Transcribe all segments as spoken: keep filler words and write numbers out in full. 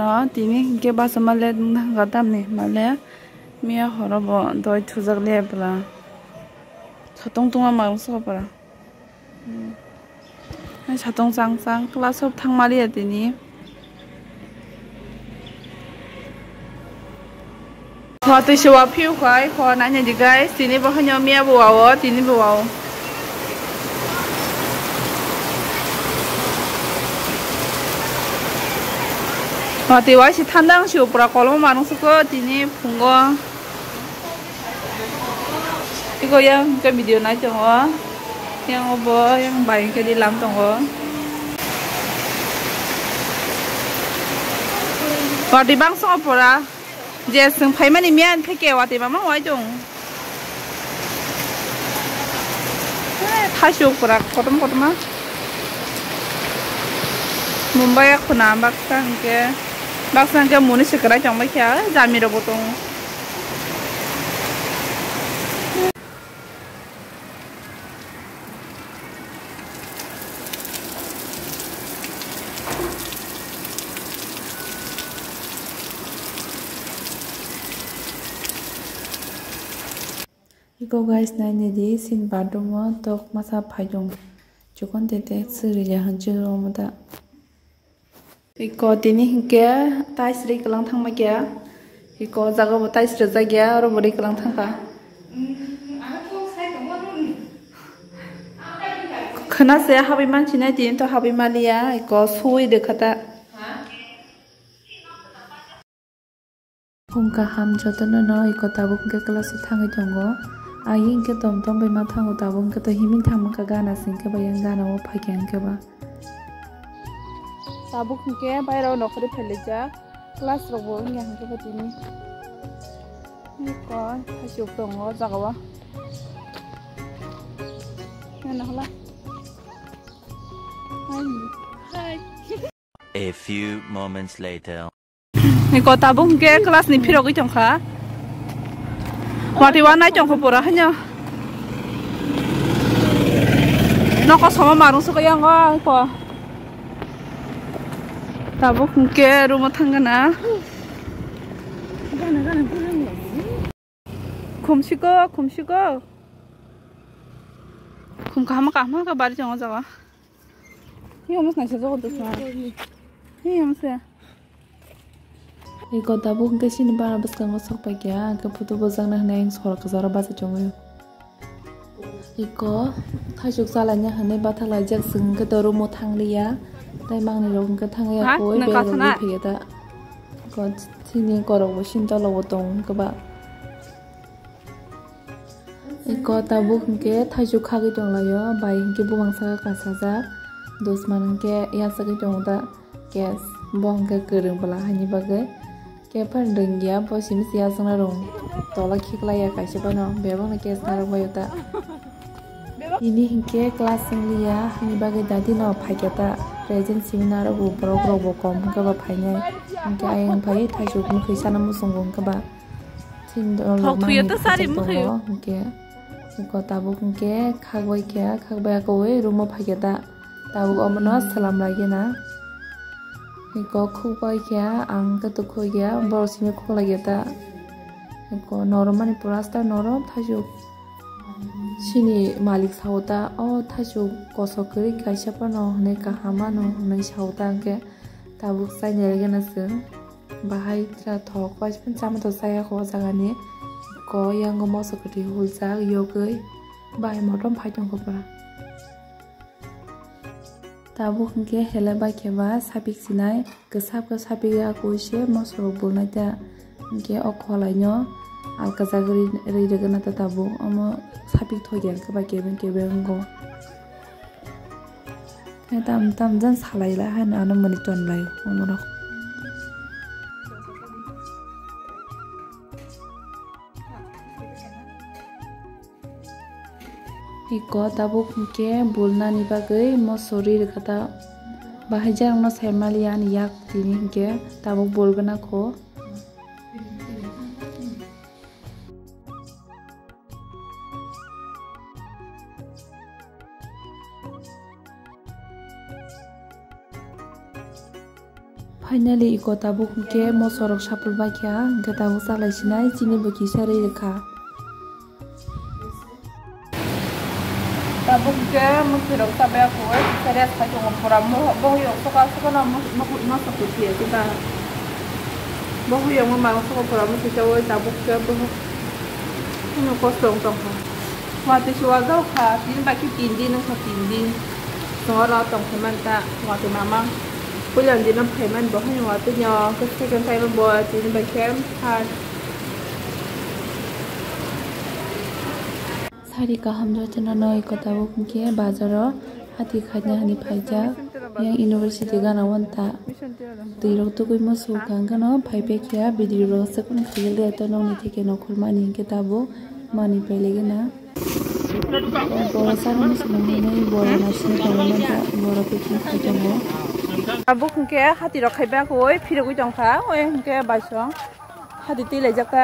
Ah, tini hinkhe basa male thangkha tamni male miya horo bo doi thujak le pura. Satung tungma mangso pura. Hmm. Hai satung chang chang class of thangmaliya tini. Watwi se wa phiu khai, kho naina di guys, tini bo hwnyo miya bo wao, tini bo wao. Watwi wai se thandang se pura kolom manung suko tini phungo. Iko yang ke video nai tongo, yang obo yang bai ke di lam tongo. Watwi bang songo pura. Je chwng phaimani miyan theke watwi mama wai tong. Eh, thaichuk kwrak kotom kotoma. Mumbai khuna baksa hwnkhe, baksa hwnkhe muni se kwrai tongbai kha, jami rokbo tongo. Iko guys, naina di, sin bathroom o tok masa phaijong chukon tete suri ya hanchi romo da. Iko tini hinkhe tiles ri kwlang thangma kya. Iko jaga bo tiles rijak ya, oro bo ri kwlang thangkha. Khwna se habwi mansinai, tini to habwi maliya, iko sui rwkha ta. Khum kaham jotono no iko tabuk hwnkhe class o thangwi tongo. Ayang hwnkhe tom tom bai ma thango, tabuk hwnkhe to himwi thangma kha gana se hwnkhe ba yang gana o phaikha hwnkhe ba. Tabuk hwnkhe bairao nokhorwi phailaijak, class rokbo wngya hwnkhe ba tini. Iko thaichuk tongo o jagao. Nana hwla. Hi. Hi. A few moments later. Iko tabuk hwnkhe class ni phirogwi tongkha. Watwi wa nai tongkha pura haino. Nokosamo marung sukha yango iko. Tabuk hwnkhe room o thangna. Khumsiko, khumsiko. Khum kaham kaham khe bari tongo jaga. Hiyo mos naisa jogo dusma. Hiyo mos ya. Iko tabuk hwnkhe chini bara bwskango sok paikha, hwnkhe photo bojakna hwnwi ayang sora kwcharo bacha tongo. Iko thaichuk chalaina hwnwi bathak laijak, chwng hwnkhe to room o thangliya. Tai mangnwi rok hwnkhe thangya koi, berok wngwi phaiya ta. Iko chini korok bo sintolo bo tong hwnkhe ba. Iko tabuk hwnkhe thaichuk khagwi tonglaio, bai hwnkhe bumang saka kasajak, dusman hwnkhe yachagwi tongo ta case, bo hwnkhe kwrwng bwla haini bagwi. Khe phano rwngya, bo simi se yachakna rwng tola khiklaiya kaisa phano, bebakno case narwkbaio ta. Tini hwnkhe class wngliya, haini bagwi dadi no phaikha ta, present simi narwgo, borok rokbo kom hwnkhe ba phainai, hwnkhe ayang phai thaichuk mwkhwi sana muchungo hwnkhe ba. Thok thuya ta sari mwkhwi. Hwnkhe, iko tabuk hwnkhe khakbai khe, khakbai akowi room o phaikhe ta. Tabuk omono salam lagina. Iko khukbai khe ang khe tukhoi khe borok simi khuklai khe ta. Iko norok mani plaster norok thaichuk. Chini malik sao ta, o thaichuk kosok kwrwi kaisa phano hwnwi kaham ano hwnwi sao ta, hwnkhe tabuk chaina rwgena chwng. Bahai tra thok bai phano chama to chaya kho o jaga ni. Ko yango moso kwtwi huljak yogwi bahai motom phai tongkho pura. Tabuk hwnkhe hele bai khe ba sapik sinai kwsap khe sapik ya koi se moso rok bulnai ta. Hwnkhe o kholai no alkajak ri, ri rwgwna ta tabuk omo sapik thok ya khe ba kebeng kebeng wngo. Tam tam jan salai la haino ano mani tonlai omo rok. Iko tabuk hwnkhe bulnani bagwi moso ri rwkha ta. Bahai jarokno sai maliya ani yak tini hwnkhe tabuk bulgwna kho. Finally, iko tabuk hwnkhe moso rok sapul bai kha, hwnkhe tabuk chalai sinai chini bo kisa rwi rwkha. Tabuk hwnkhe mwkhwirok chabai ya khe, kisa rest khai tongo, pura mo-, bohrok soka soka no mo-, mo-, moso kwthwi ya khe ta. Bohrok ma soka pura mwkhwirok chaui tabuk hwnkhe bohrok kosto wng tongkha. Watwi se wajak kha, tini bai khe tin din wngkha, tin din. Chwng oro tong phai man ta, watwi mama. Puila din no phai man bo, haino watwi no, second time bo tini bai khe third. Sari kaham jotono no iko tabuk hwnkhe bazaro hati khaina hwnwi phaijak. Yang university gana wanta. Twi rok tugui musu kang kano phai pekya video rok se kun khilil de to nongni theke nokhormani hwnkhe tabuk mani pailai gana. Bora sari musu nangmani bora nasini khaimani ta bora packing khai tongo. Tabuk hwnkhe hati rok khai bak oi phirogwi tongkha oi hwnkhe baisong hati twi laijak ta.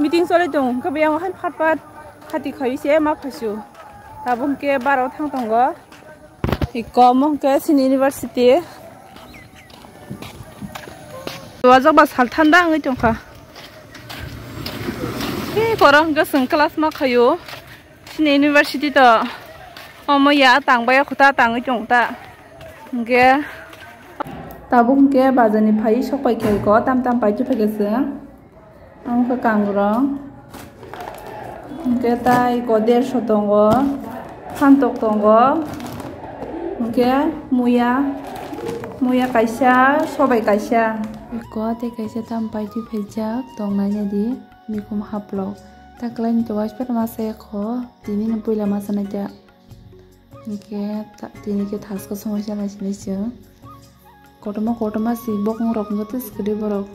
Meeting choli tongo hwnkhe biyang hai phat phat hati khai se ma phaisu. Tabuk hwnkhe baro thang tongo. Iko omo hwnkhe chini university. Wajak ba sal thanda wngwi tongkha. Tei borok hwnkhe chwng class ma khaio. Chini university to omo ya tangbai khuta tangwi tong ta. Hwnkhe tabuk hwnkhe bazar ni phai sok pai khe iko tam tam pai thuphaikhe chwng. Ang khe kangrong. Hwnkhe tai iko derso tongo, phantok tongo. Hwnkhe muya, muya kaisa, sobai kaisa. Iko tei kaisa tam pai twi phaijak tongnai nadi mikhum haplok. Ta kwlaini to waisper masa ekho, tini no puila masa naijak. Hwnkhe ta-, tini khe thasko songwi chalai sinai chwng. Kotorma kotorma si bokong rok wngkha tei swkali borok.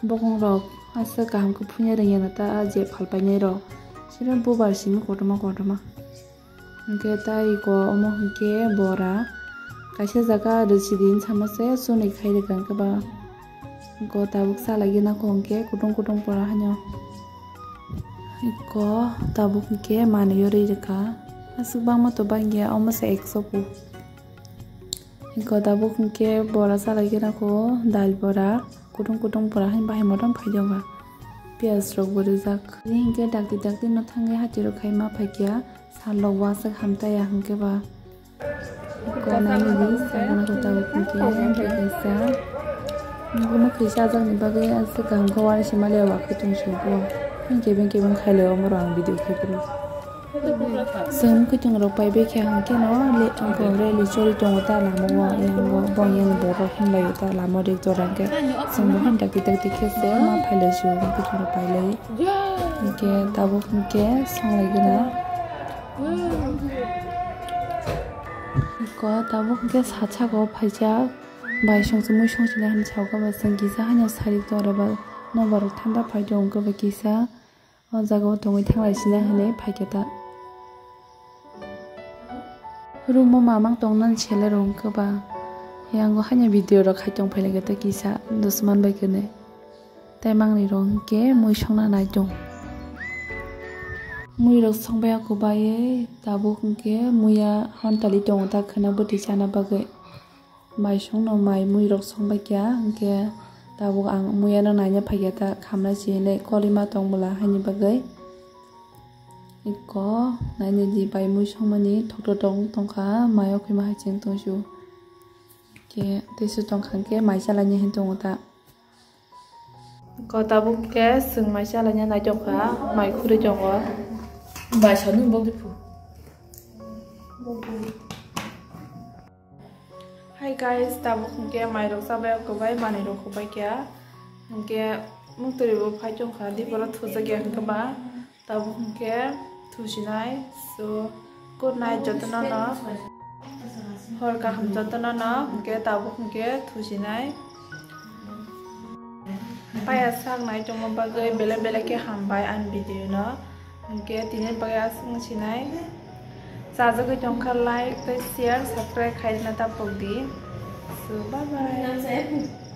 Bokong rok aswk kaham khe phunya rwngya na ta a je phalpainai rok. Siro bubar simi kotorma kotorma. Hwnkhe tai iko omo hwnkhe bora. Kaisa jaga rwchidi wng sama se chunwi khai rwkha hwnkhe ba. Iko tabuk chalai gana kho hwnkhe kutung kutung pora haino. Iko tabuk hwnkhe manwi rwi rwkha. Aswk bangma to bangya omo se ekso pu. Iko tabuk hwnkhe bora chalai gana kho dal bora kutung kutung pora haino bahai motom phai jokha. Piyaj rok bo rijak. Tini hwnkhe dakti dakti no thangwi hati rok khai ma phaikya sal rok bo aswk hamtaiya hwnkhe ba. Iko nangni di sagana kho tabuk hwnkhe hwnkhe kaisa. Nokno kisa ajak ni bagwi aswk kaham khe uanaisa maliya wa khe tong sukgo. Kebeng kebeng khailai omo rok ang video khe phuru. Chwng kwchwng rok pai bai khe hwnkhe no le, rally choli tongo ta lama o, yang bo, bo yang borok hwnlai o ta lama o rik jora hwnkhe chwng bo hwn dakti dakti khe se ma phailai si o kwchwng rok pailai. Hwnkhe tabuk hwnkhe songlai gana. Ko tabuk hwnkhe satsako phaijak bai songchomwi songchilai hwnwi sao khe ba chwng kisa haino sari tongreba nokbar rok thanda phai tongo kisa. O jaga o tongwi thanglai sina hinwi phaikhe ta. Room o mamang tongnani sele rw wngkhe ba. Yango haino video rok khai tong phailaikhe ta kisa dusman bai khe nai. Tei mangni rw wngkhe mui songna nai tong. Mui rok songbai ako bai tabuk hwnkhe muya hontali tongo ta khwna bwtwi chana bagwi. Mai songno mai mui rok songbai kha, hwnkhe tabuk ang muiano naina phaikha ta khamnai se hinwi kolima tong bwla haini bagwi. Iko naina di bai mui songmani thoktotok wng tongkha, mai o khima hai cheng tongsu. Hwnkhe teisu tongkha hwnkhe mai chalaini hin tongo ta. Ko tabuk khe chwng mai chalaina nai tongkha, mai khurui tongo. Bai sanu bokdi phu. Hi guys, tabuk hwnkhe mai rok chabai o kwbai, manwi rok kwbai kha. Hwnkhe muktwi bo phai tongkha, diporo thujak ya hwnkhe ba. Tabuk hwnkhe thusinai, so good night jotono no, hor kaham jotono no, hwnkhe tabuk hwnkhe thusinai. Paya sak nai tongma bagwi belai belai khe hambai ani video no, hwnkhe tini bagwi aswk sinai. Chajagwi tongkha like tei share, subscribe khaina ta pokdi. So bye bye.